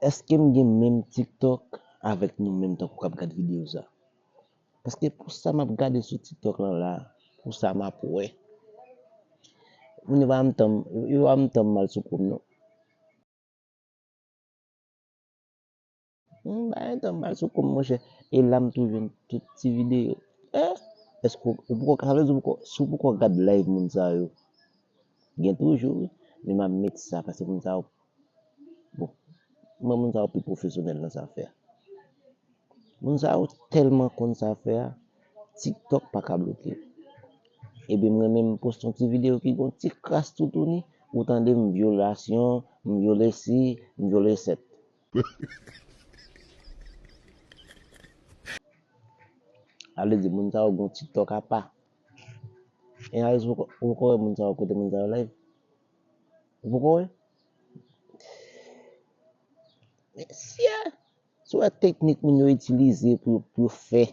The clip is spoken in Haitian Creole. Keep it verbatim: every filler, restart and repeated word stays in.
Èske m gen menm TikTok avèk nou menm tankou k ap gad videyo sa? Paske pou sa m ap gade sou TikTok lan la, pou sa m ap wè. Moun yo pa m tanm, yo pa m tanm mal sou kou m non. M pa m tanm mal sou kou m monchè. E la m tou jwenn tout ti videyo. Eh! Èske ou poko, sa vle di ou poko, si ou poko gad live moun sa yo? Gen toujou wi. Men m ap met sa paske moun sa yo, bon, mwen moun sa yo pi pwofesyonèl nan sa fè a. Moun sa yo tèlman konn sa fè a, TikTok pa ka bloke. Epi m renmen m poste yon ti videyo ki gon ti kras toutouni, ou tande m vyolasyon, m vyole si, m vyole sèt. Sa vle di moun sa yo gon TikTok apa. E a ou poko wè moun sa yo kote moun sa yo live? Ou poko wè? Mesye, si w wè teknik moun yo itilize pou, pou yo fè